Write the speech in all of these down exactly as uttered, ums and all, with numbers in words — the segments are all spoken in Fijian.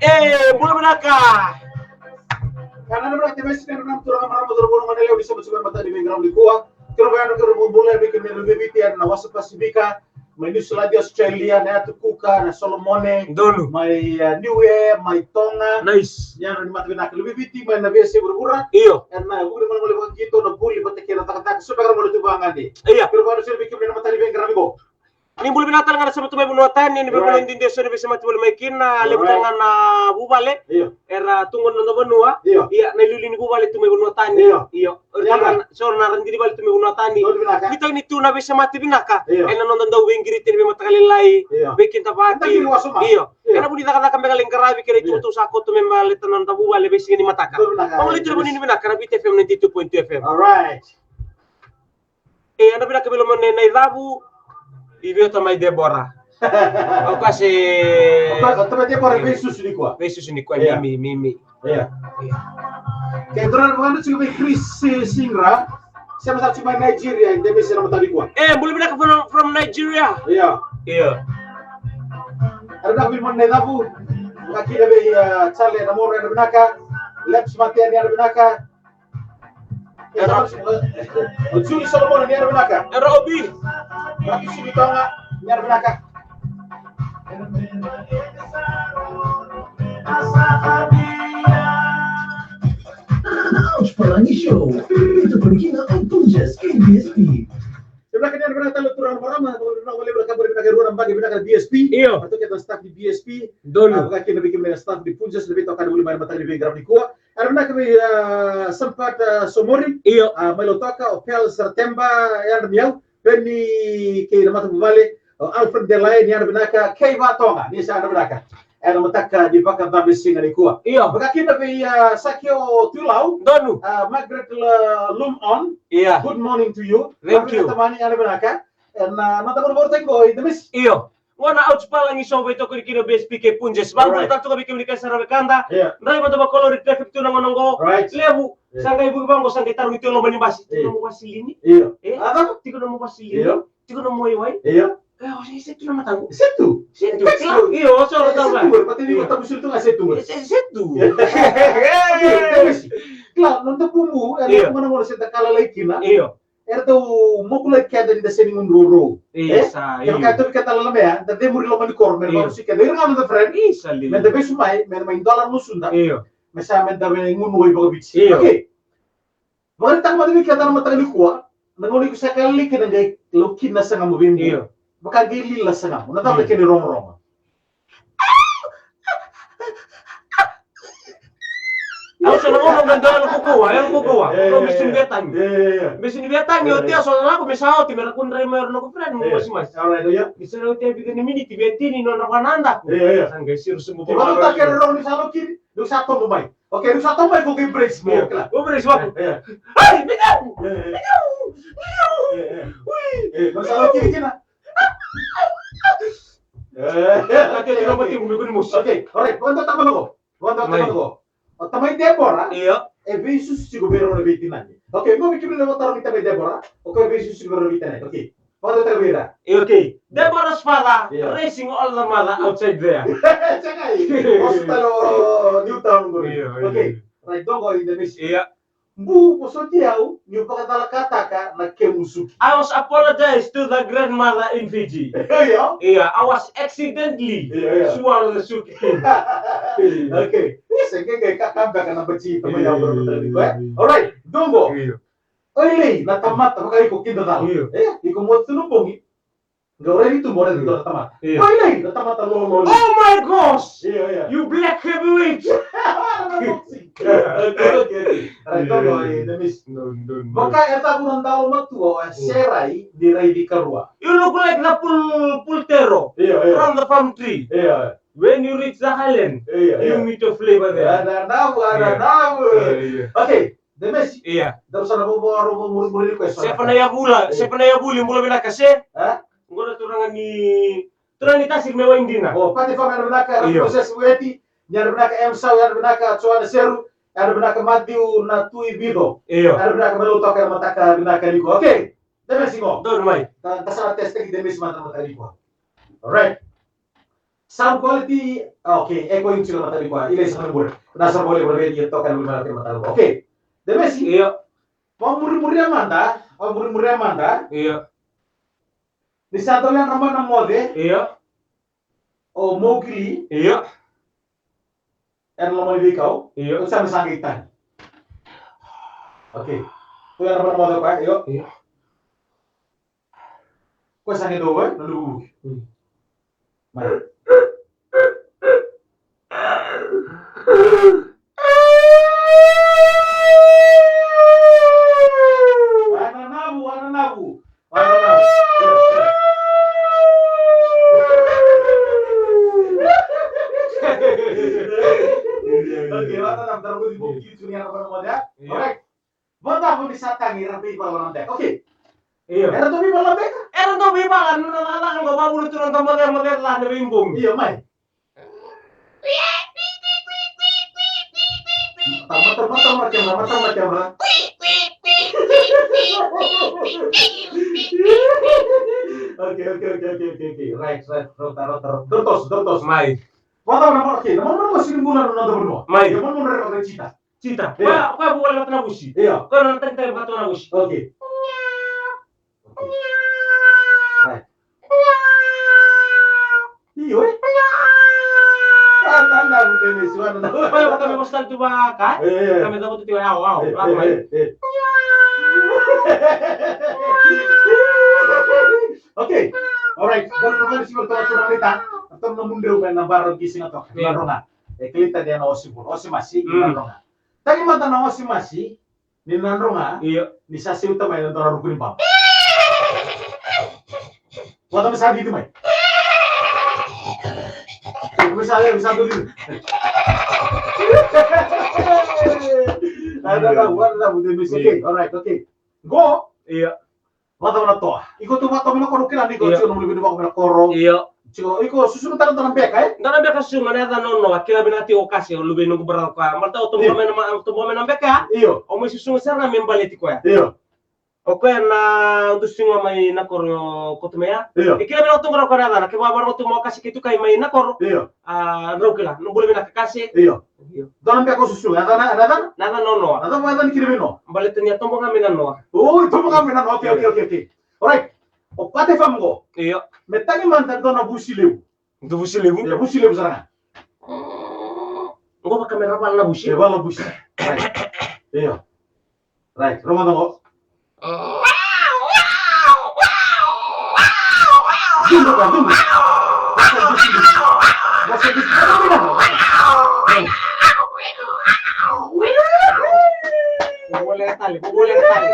E, bula vinaka. Ka na nabra te mesi na nabra tura na marama tura tura na lewe ni saba tura matani me ngram ni kua. Kero ga na kero bula e bika me na bebiti na wasa Pasifika. Mai New Zealand, Australia, na yatu Kuka, na Solomone. Donu. Mai, uh, Niue, mai Tonga. Nice. Ni yadra ni mata vinaka. Luviviti, mai na vese vuravura. Io. E na vuravura mole vakakito na vuli vata kei na cakacaka. So beka mole tu vagade. Ia. Kero ga na sere bika me na matani me ngram ni ko. Ni bula vinaka tale ga na sema tu mai vanua tani, ni bula dede so ni veisemati voli mai kina, levu tale ga na vuvale. Io. Era tu gona na noda vanua. Io. Ia, na iliuliu ni vuvale tu mai vanua tani. Io. Io. Era tu ga na, so na radini vale tu mai vanua tani. Io, vinaka. Ni tau ni tu na veisemati vinaka. Io. Ena noda dau veiqiriti ena veimataka lailai. Io. Veikidavaki. Io. Io. Ena vu ni cakacaka me qai lai qaravi kei na itukutuku sa koto me baleta na noda vuvale veisiga ni mataka. Io, vinaka. Vagolei tu na vanua ni vinaka na Viti F M ninety-two point two F M. All right. E, yadra vinaka vei lomani na icavu. I vei o tamai Debora. Au kase. O ta-, o tamai Debora veisusu nikua. Veisusu nikua, ia. Mimi, mimi. Ia. Ia. Ke dua na vagana tiko vei Chris, eh, Singra. Sema sa tiko mai Nigeria, eda mesi na mataka nikua. E, bula vinaka from, from Nigeria. Ia. Ia. Yadra vinaka vei lomani na icavu. Ka kina vei, eh, Charlie na moro, yadra vinaka. Leps Matiani, yadra vinaka. Era. O Juli Solomon, ni yadra vinaka. Era Obi. Raki Sili Tonga, ni yadra vinaka. Ouch, Palangi Show. Feito por aqui na Antunes, K D S P. Ni vinaka, ni yadra vinaka tale turaga na marama, ni vinaka, ni vinaka, ni vinaka, ni vinaka, ni vinaka, D S P. Io. Vata kei na staff ni D S P. Donu. Ah, vaka kina vei kemuni na staff ni Punjas, ni veitokani voli mai na mataka ni veiqaravi nikua. Yadra vinaka vei, ah, Sampat, ah, Somori. Io. Ah, mai Lautoka, o Pel Saratemba, yadra ni yau. Peni kei na matavuvale, o Alfred Delay, ni yadra vinaka, kei Vatoga, ni sa yadra vinaka. Ena mataka ni vakacabe siga nikua. Io. Vaka kina vei, ah, Sakio Tuilau. Donu. Ah, Margaret, ah, Lumon. Ia. Good morning to you. Thank you. Tamani, yadra vinaka. Ena, ah, mataka ni vakarogo tiko, i the miss. Io. Gona Ouch Palangi Show veitokoni kina o B S P kei Punjas. All right. Vakarogo tale tu ga vei kemuni kece sara vei keda. Ia. Draiva dau vakalori traffic tu na gauna qo. Right. Levu. Ia. Sa qai vuki vaqo, sa qai tarogi tu e loma ni basi. Ia. Tiko nomu vasilini? Io. E? A, cava? Tiko nomu vasilini? Io. Tiko nomu waiwai? Io. E, o se, se tu na mataqu. Se tu? Se tu. Io, o soro tau ga. Se tu, e, pati ni ko tabu sulu tu ga se tu. E, se, se tu. Ia. Ia, ia, ia. Kila, noda bubu, e, io, na gona gona se da kala lai kina. Io. Era dau mokulaki keda ni da sega ni gunu rourou. Isa, e? Kevaka io. E tovi keda lalamea, da cemuri loma ni koro, me da, io, vakarusi keda. Ira ga noda friend. Isa, lili. Me da vesu mai, me da mai dola na gusuda. Io. Me sa me da mai gunu wai vakaviti. Io. Okay. Vakaraitaka mada vei keda na mataka nikua, na gauna iko sa kala lai kina qai lau kina na sagamu vei bu. Io. Vaka qai lili na sagamu. Na cava na kena irogorogo? Au sa na gauna qai dau yalo kaukauwa, yalo kaukauwa. E, e, e. Au bese ni via tagi. E, e, e. Bese ni via tagi, e, oti, e, au sa na lako, me sa oti, me ra kudrai mai o ira na noqu friend, mo, e, masimasi. All right, io. Ni sa na oti e vica na miniti, via tini nodra vakanadaku. E, e, e. Sa qai siro sobu. Ke vaka na kena irogorogo ni sa lau kina, dou sa tobo mai. Okay, dou sa tobo mai, ko qai brace mo, io, kila. Ko brace mo. E, e. Ai, me dau! E, e. Me dau! E, e. Ui! E, ko sa lau kina kina. E, e, okay, okay. Okay, all right, vakadeitaka mada qo. Vakadeitaka mada qo. O tamai Debora. Io. E veisusu tiko vei rau na veitinani. Okay, mo vei kemuni na vakatarogi tamai Debora. Okay, veisusu tiko vei rau na veitinani. Okay. Vakadeitaka vei ira. Io, okay. Debora's father, io, raising all the mother outside there. Sega, e hospital o Newtown qori. Io, io. Okay. Right, dou qo in the mix. Io. Bu, vosoti au niu vakacalakataka na kemu suki. I was apologize to the grandmother in Fiji. Io. Io, I was accidentally, io, io, swallow the suki. Okay. Io. Sega, qai kakabeka na bati tamai, io, au, io, io, io. All right, dou qo. Io. Oi lei na tamata, vaka iko kidacala. Io. E, iko moce tu na bogi. Qai raici tu qo, raici tu na tamata. Io. Oi lei na tamata lolo. Oh my gosh! Io, io. You black heavyweight! Okay, okay. Right, io, io, io. Vaka e cavu na dau matua, e, serai ni raici karua. You look like the pul-, pultero, io, io, from the palm tree. Io. When you reach the highland, io, io, you meet your flavor there. Io, io, io. Okay. Demesi. Io. Dou sa na vovoro vou muri muri ni koya. Sefa na Yavula, io, Sefa na Yavuli, bula vinaka se. E? Qo na turaga ni, turaga ni Tasiri me wai dina. O, Pati Fama, yadra vinaka, io, Moses Weti, yadra vinaka, M Sau, yadra vinaka, Joana Seru, yadra vinaka, Matthew na Tui Vido. Io. Yadra vinaka, me Lautoka, yadra mataka vinaka nikua. Okay. Demesi qo. Donu mai. Da, da sa na test ki Demesi mada mataka nikua. All right. Sound quality, okay, echoing tiko na matani koya. Ila isa na bure. Na sa vole vole ia toka na lima na matani. Okay. Demesi. Io. Vamurimuria mada, vamurimuria mada. Io. Ni sa dole na mana moce. Io. O Mowgli. Io. Era loma ni veikau. Io. O sa me sa qai tani. Okay. Ko era mana moce koya, io. Io. Ko sa qai dou, e? Na luvuki. Mm. Mai. Wananavu, wananavu. Wananavu. Okay, wananavu, tara budi boki tu ni ana mana moce, ya? Io. Alright. Vata voli sa tagi era veivala na beka. Okay. Io. Era dau veivala na beka? Era dau veivala na, na, na, na, na, vavulu tu na dau moce, moce la na veibogi. Io, mai. Mata, mata, mata, mata, mata, mata, mata. Okay, okay, okay, okay, okay, okay. Right, right. Rota, rota, rota. Dortos, dortos. Mai. Vata na mata, okay. Na mata, mata, sini guna na dau vanua. Mai. Na mata, mata, mata, mata. Cheetah. Io. Koya, koya vua vata na vusi. Io. Koya na tagitagi vata na vusi. Okay. Right. Io, e? Ah, na, na, na, na, na, na. Koya vata me vosa tu vaka. Io, io, io. Ka me cavuta tu, au, au, io, au, io, mai. Io, io. Okay. Alright. Dou na mani siva toka tu na mita. Dou na mudreu me na baro ki siga toka. Io. Nadroga. E kilita dia na osi vula, osi masi, mm, nadroga. Tagi mada na osi masi, ni nadroga, io, ni sa seuta mai na dua na ruku ni baba. Vata me sa didi mai. Me sa, me sa didi. Ai, na, na, io, na, na, na, me sa, io, okay, alright, okay. Go. Io. Vata na toa. Iko tu vata mai na koro kila ni ko, io, tiko na luve ni vako mai na koro. Io. Tiko, iko susu na tara na beka, e? Dua na beka susu, na yaca nonoa, kila vinaka tiko o Kase, o luve ni noqu brother koya. Baleta o toboka, io, mai na ma-, toboka mai na beka. Io. O mai susu sara me baleti koya. Io. O koya na dusi ga mai na koro koto mai ya. Io. E kila vinaka tu ga o koya na yacana, kevaka vakarau tu mai o Kase kei Tukai mai na koro. Io. A, drau kila, na bula vinaka Kase. Io. Io. Dua na beka o susu, yacana, yacana? Na yaca nonoa. Na yaca, yaca ni kina vei noa. Baleta ni a toboka mai na noa. O, toboka mai na noa. Okay, okay, okay, okay. Alright. O Pate Fam qo. Io. Me tagi mada dua na vusi levu. Dua vusi levu? Io, vusi levu sara ga. Qo vaka me ra vala na vusi. E vala vusi. Right. Io. Right, rogoca qo. Dundra ka, dundra. Vosota, vosota. Vosota. Vosota tale, vosota tale.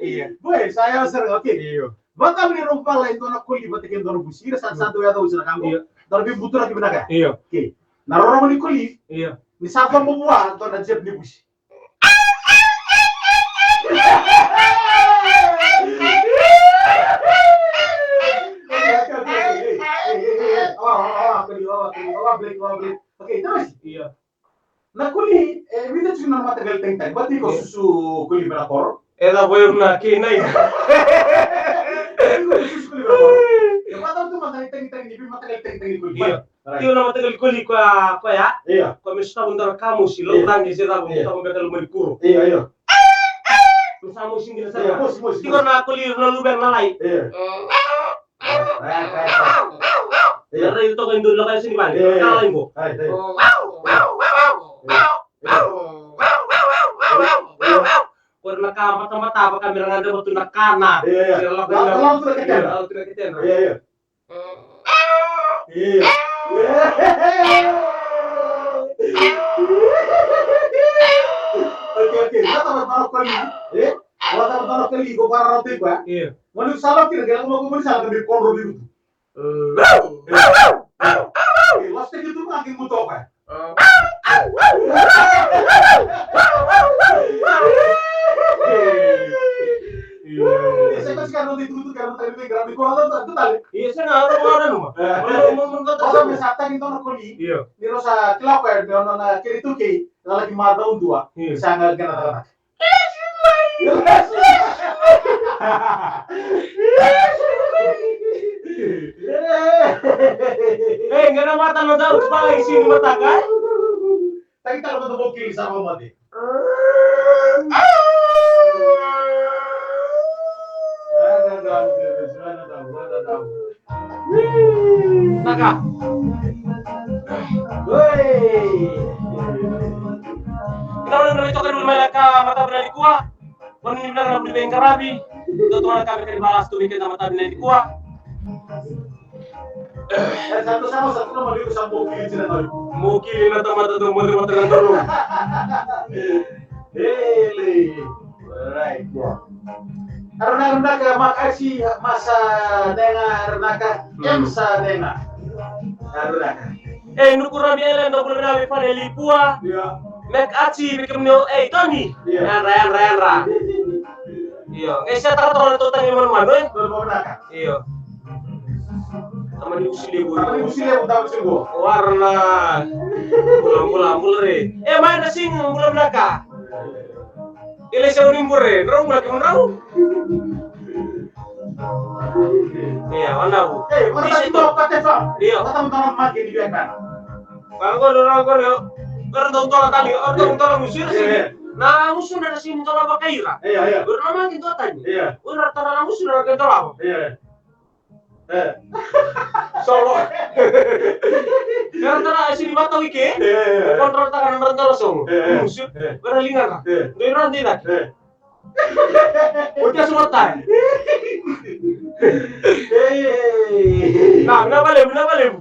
Io. Boy, sa yawa sara, okay. Io. Vaka me rau vala e dua na koli vata kei dua na vusi. Ira sa, sa dau yaco oti na ka qo. Io. Dau na veibuturaki vinaka. Io. Okay. Na rorogo ni koli. Io. Ni sa vamavua, dua na jep ni vusi. Na koli, e vica tiko na mataqali tagitagi, baleta iko susu koli mai na koro. E cava o na kei nai? Iko susu koli mai na koro. E vata tu mataqali tagitagi ni veimataqali tagitagi ni koli. Io. Right. Tiko na mataqali koli koya, koya. Io. Koya me sotavi dua na kamusi, io, laucaqe se cava, io, sotavi beka loma ni kuro. Io, io. Sa mosi dina sara. Io, mosi, mosi, mosi. Tiko na koli na luvena na lai. Io. Right, right, right. Io. Rai toka i dua na ka e sega ni vale. Io, io. Ka lai qo. Right, right. Io. Io. Qori na ka batabata vaka me ra gadreva tu na kana. Io, io. Io, lako tu na ketena. Io, lako tu na ketena. Io, io. Io. Okay, okay. Vata, vata, vata, koli. E? Vata, vata, vata, koli, ko para rau tiko, e? Io. Mani sa lako kina, kila ko mo ko mani sa lako kina, ko ro biru. Io. Last time tu ma ki muto, e? Io, sa ka sika no di tutu ka no tali me grabi ko ala ta tali. Io, sa na ro ro no. Io. Ni ro sa kila ko e no na kiri tu kei, la ki ma da undua. Io. Sa na gana da. Io. Ei, qai na mata na dau spala i sini mataka, e? Taki tala mata bau kili sa vamate. Taka. Oi. Ina wana na toka ni mai na ka mata bina ni kua. Kua ni vinaka na vuli veiqaravi. Dua toka na ka me kani valas tu vei keda mata bina ni kua. E, sa tu sama sa tu na maliu sa mo kili tina na. Mo kili na tamata tu mo ni mata na toro. Ele. Right. Arunaka, arunaka, Makaci, Masa Nega, arunaka, Mm. M Sa Nega. Arunaka. E, nuku rabi ele na bula na vei fane lipua. Yeah. Makaci, vei kemuni o, e, Tony. Yeah. Yadra, yadra, yadra. Io, qai sa taka toka na tou tagi manumanu, e? Tou manumanu. Io. Tamani usi levu. Tamani usi levu, tamani usi levu. Wara na. Bula, bula, bula re. E, mai na sing, bula vinaka. Ile sa ni bure, drau bula ki drau. Ia, wana u. E, wana Isi tu to. Pate fa. Io. Mata mata na maki ni vekana. Vaqori, vaqori, o. Qori dau dola tani, o dau dola musu ira sini. Ia, ia. Na musu na sini dola vakaira. Ia, ia. Qori na maki dua tani. Ia. Qori na tara na musu na ke dola. Ia, ia. E. Solo. Qori na tara sini vata wike. Ia, ia, ia. Qori na tara na dola sogo. Ia, ia. Musu. Ia. Qori na ligana. Ia. Doi na dina. Ia. Oti a sumata. Ei. Na, vinaka vakalevu, vinaka vakalevu.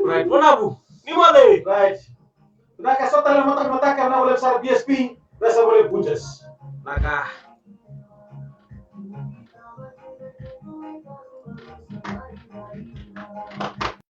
Right, vanavu. Ni moce. Right. Vinaka sota na mata, mataka, vinaka vakalevu sara B S P, vinaka sara vakalevu Punjas. Vinaka.